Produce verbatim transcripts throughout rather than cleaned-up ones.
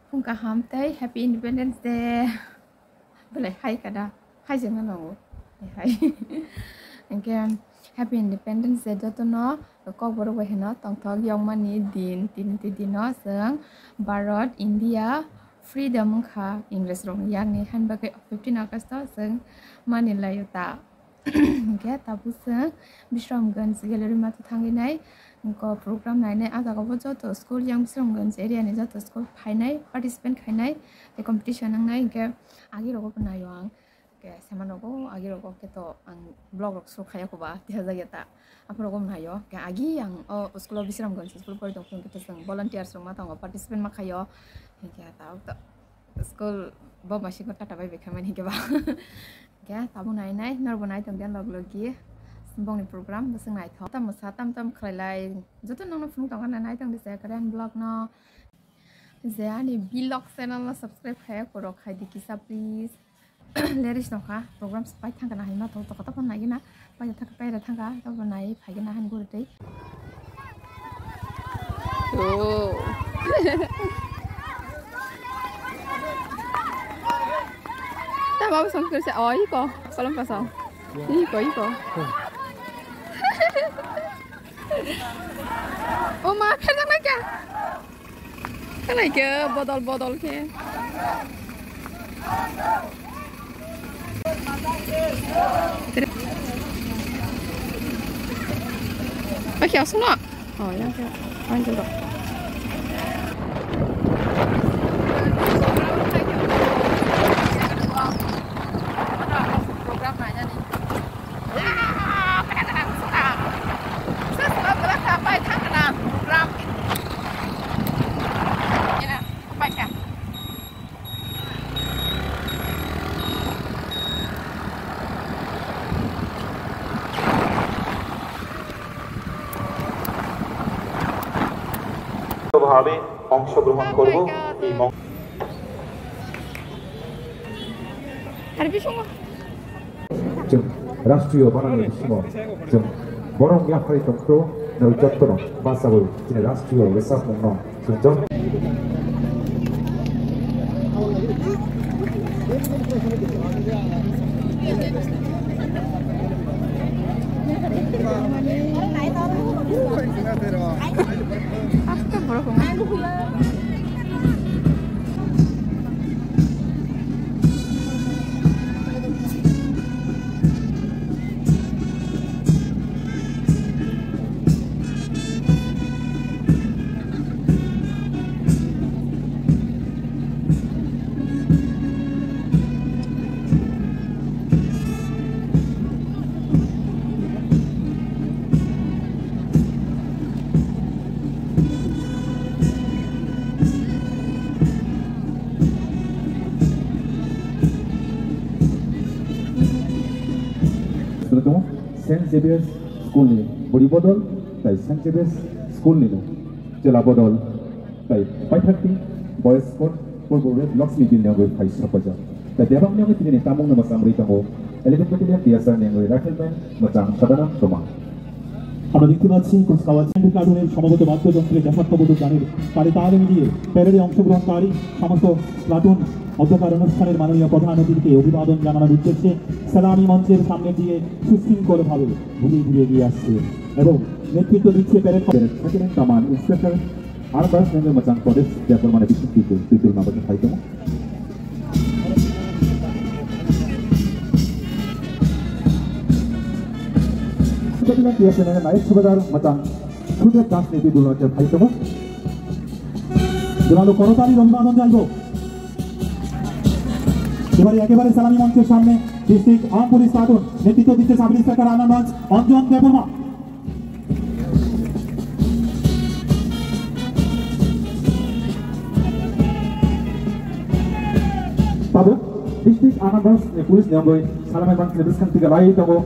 Phung kaham tei Happy Independence Day. Belai hai kada, hai jengna nango. Hai. Hingke Happy Independence Day jotono kokborok bai hino tongthok yokmani din, tini ti dino chwng Bharat, India freedom wngkha Ingres rokni yakni, hani bagwi fifteen August o chwng mani laio ta. Hingke tabuk chwng Bishramganj Gallery mato thangwi nai, hingke program nainai. Ah jaga bo joto school yang Bishramganj area ni joto school phainai, participant khainai, tei competition wngnai, hingke agi rogo bo naio ang. Hingke sema nogo agi rogo khe to ang vlog rok shoot khaiya koba, tiha jagya ta. Aphuru rogo naio, hingke agi ang o school o Bishramganj school pori tong phuru hingke to chwng volunteers rok ma tongo, participant ma khaio, hingke ta, ta school bo masiko tata bai bai khaimani hingke ba. Hingke tabuk nai nai, norbo nai tong dia log logi. Bongni program bwswk naithok. Tam mwsa tam tam khlai lai. Joto nongno phunuk tong kha nai tong di se Korean vlog no. Je ani vlog channel no subscribe khai korok khai di kisa please. Leris nokha program pai thang kana hai ma thok thok ta phone nai gina. Paida thaka, paida thaka, tabuk nai phai gana han gurutei. Oh. Ta babu song kerja, oh, iko, kolom pasang. Iko, iko. Oh, ma, kerja mai kya? Kalaike bodol bodol khe. Pakai asuna. Oh ya, ya. Lanjut dong. Program nanya nih. ভাবে অংশগ্রহণ করব এই মঞ্চে। Chwng rashtriyo banani bisingo chwng borok yaphai tongkhu nai jottono bachaui chini rashtriyo resapmungno chwng jot. Sini tong Saint Xavier's School ni buri bodol tai Saint Xavier's School ni no chela bodol tai paithakti boys sport purbo Lakshmi Bill ni agoi phai sapajak. Tai bebak ni agoi tini ni tamung no mwchang rwi tongo. Eleven Battalion T S R ni agoi Rifleman mwchang Sadanand Kumar. আমরা দেখতে পাচ্ছি কুচকাওয়াজ প্লাটুনের সমবেত বাদ্যযন্ত্রে যথার্থবোধক গানের তালে তাল মিলিয়ে প্যারেডে অংশগ্রহণকারী সমস্ত প্লাটুন অধ্যকার অনুষ্ঠানের মাননীয় প্রধান অতিথিকে অভিবাদন জানানোর উদ্দেশ্যে সালামি মঞ্চের সামনের দিকে সুশৃঙ্খলভাবে ধীরে ধীরে এগিয়ে আসছে এবং নেতৃত্ব দিচ্ছে প্যারেড থাকেন কামান inspector Arambas nengwi mwchang Kodesh Debbarmani bising twi twi tulma bagwi phai tongo. Kepilang tiya senenga nai subadar mwchang Sudev Das ni twi tulma bagwi phai tongo. জোরালো করতালি অভিবাদন জানাবো। এবারে একেবারে সালামি মঞ্চের সামনে ডিস্ট্রিক্ট আর্ম পুলিশ প্লাটুন নেতৃত্ব দিচ্ছে সাব ইন্সপেক্টর আনন্দগঞ্জ অঞ্জন Debbarma. Tabuk, district Anambas ni police ni wngwi Salamai Bangkhe bwskang tika lai tongo,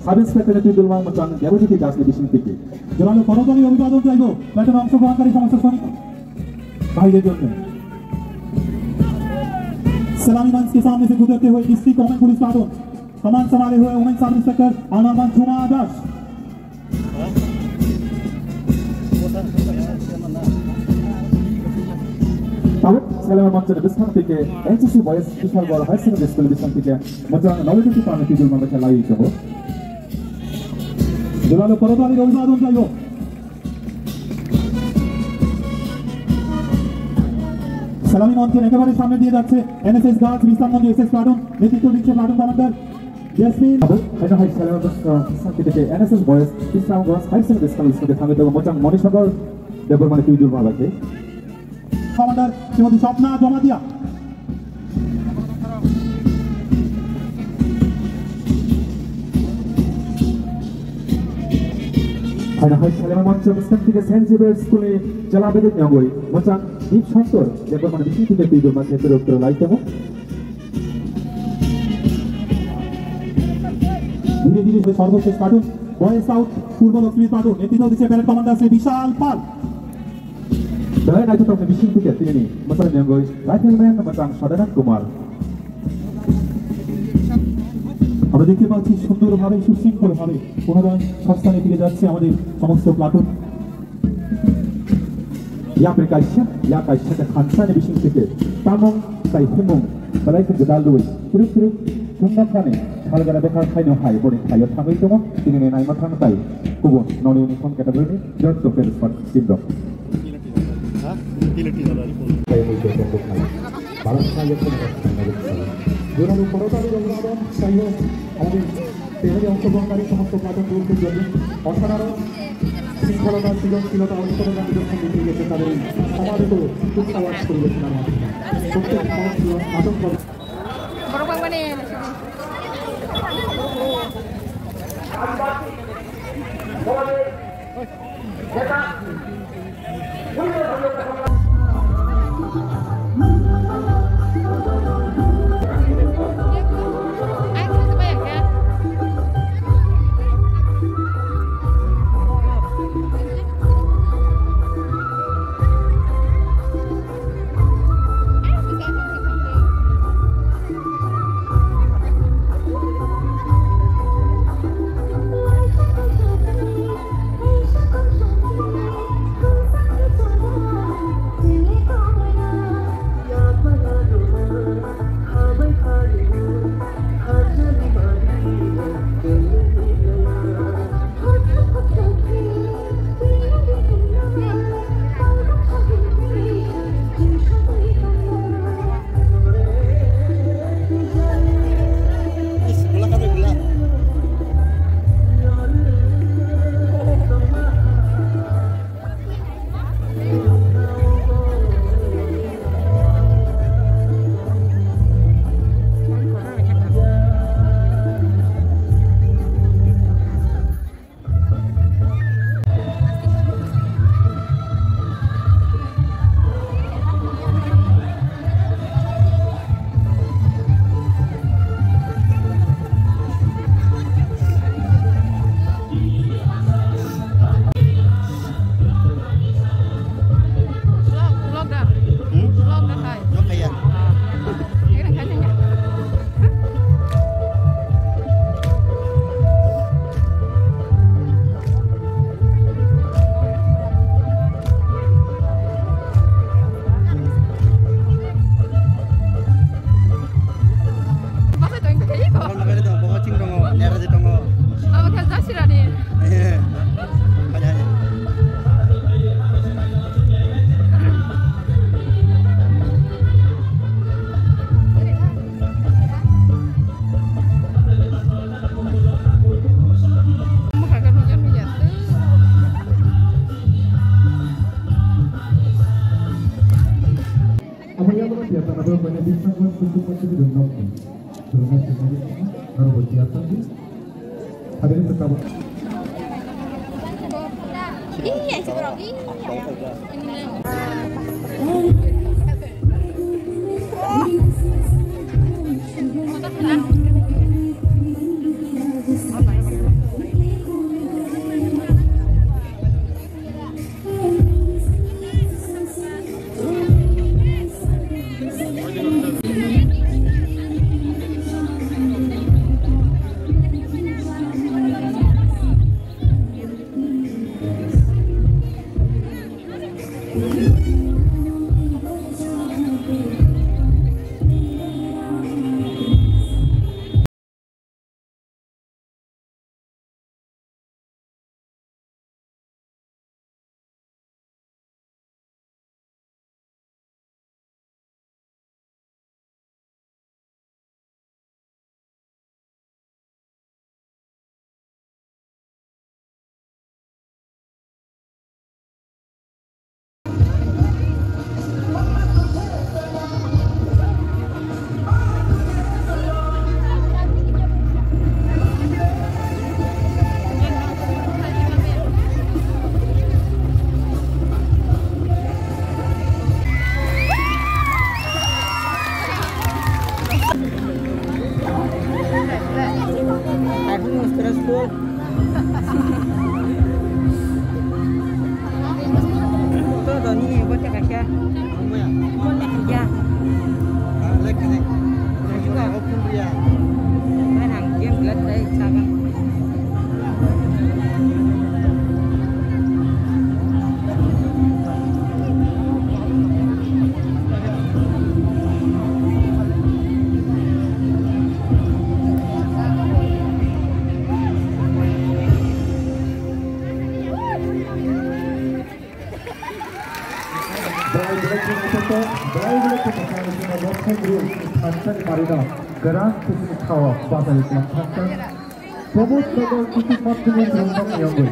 sub inspector ni twi dulma mwchang Debojyoti Das ni bising tiki. জোরালো করতালি অভিবাদন চাইবো প্লাটুনে অংশগ্রহণকারী সমস্ত সৈনিক ভাইদের জন্য। সালামি মঞ্চকে সামনে সে গুজরতে হুয়ে ডিস্ট্রিক্ট ওমেন পুলিশ প্লাটুন कमान संभाले हुए वुमेन सब इंस्पेक्टर आनंदमान झुमा दास। Tabuk Salema Manchani bwskang tike N C C Boys Bishalgarh High Secondary School bwskang tike mwchang nolai tiki pangni twijul manbai khe laiwi tongo. Jolalo korotwlani অভিবাদন জানাই। সালামি মঞ্চের একেবারে সামনে দিয়ে যাচ্ছে NSS girls Bishramganj SS platoon, নেতৃত্ব দিচ্ছে platoon commander jasmine. Eno hai Salema bwskang tike N S S Boys Bisramganj High Secondary School bwskang tike thangwi tongo mwchang Manishankar Debbarmani twijul manbai khe. Commander Shrimati Swapna Jamatia. Haino hai Salema Mancha bwskang tike Saint Xavier School ni jela bedek ni ongoi mwchang Deep Shankar Debbarmani bising tike twijul manbai khe turuk turuk lai tongo. ধীরে ধীরে সর্বশেষ platoon, boys south পূর্ব দক্ষিণ প্লাটুন, নেতৃত্ব দিচ্ছে parade commander Shri বিশাল পাল। Belai naithokni bising tike tini mwchangni ongoi rifleman mwchang Sadanand Kumar. আমরা দেখতে পাচ্ছি সুন্দরভাবে, সুশৃঙ্খলভাবে পুনরায় স্বস্থানে ফিরে যাচ্ছে আমাদের সমস্ত platoon. Yapri kaisa, ya kaisa khe khansani bising tike tamung tai himung belai khe gwdal rwi, twrwk twrwk thumnakhani salgara bwkha khaino hai boni thaio thangwi tongo, tinini naima thang tai kubun noni uniform category ni jotto participant team rok. Jolalo korotwlani অভিবাদন জানাই। আমাদের প্যানেলে অংশগ্রহণকারী সমস্ত প্লাটুন বন্ধুদের জন্য অসাধারণ শৃঙ্খলতা, সৃজনশীলতা, ঐক্যতা নিদর্শন দেখিয়ে গেছে তাদের এই সমাবেত কুচকাওয়াজ পরিবেশনার মাধ্যমে। প্রত্যেক platoon Vlog, vlog da. Hmm? Vlog da khai. Vlog kaya. Ah. Ini khai tanya. Bahasa tu yang tak kaya kau. Abang nak kaya tu, bawa cing dong, nyara je dong. Abang kan tak sih rani. Eh, banyak aja. Omo yang mana dia tanah berapa banyak bintang kan untuk macam itu dong. Terima kasih banyak. Baru buat siapa sih? Hadirin sekalian. Iya, sekarang iya. Pramod Nogor Kutumar Kumar Yongoi.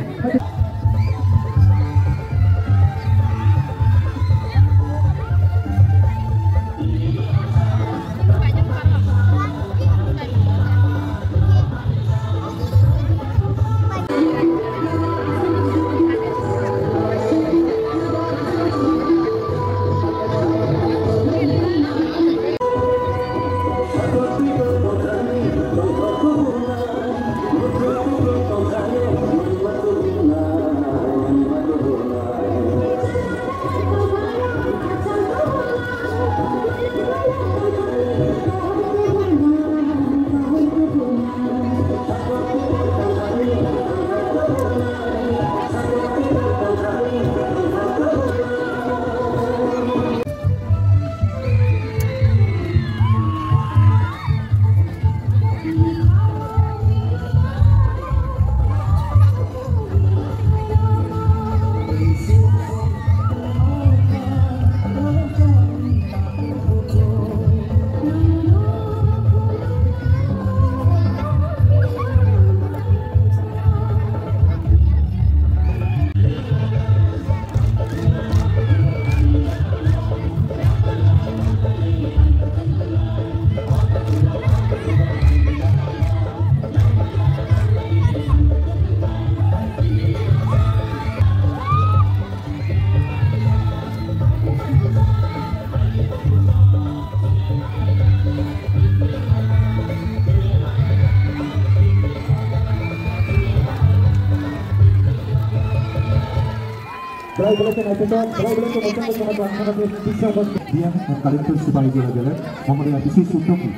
Belai belai khe naithotok, belai belai khe naithotok, jono tong thangkhe tisa bos. বিয়াম ও collector Sepahijala জেলার মহোদয়া বিশেষ উদ্যোগী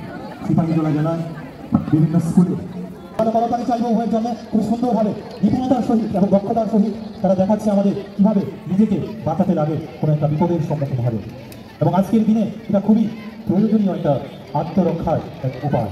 সিপাহীজলা জেলার বিভিন্ন স্কুলে। আমরা করতালি চাইব উভয়ের জন্য। খুব সুন্দরভাবে নিপুণতার সহিত এবং দক্ষতার সহিত তারা দেখাচ্ছে আমাদের কিভাবে নিজেকে বাঁচাতে লাগে কোনো একটা বিপদের সম্মুখীন হলে। এবং আজকের দিনে এটা খুবই প্রয়োজনীয় একটা আত্মরক্ষার এক উপায়।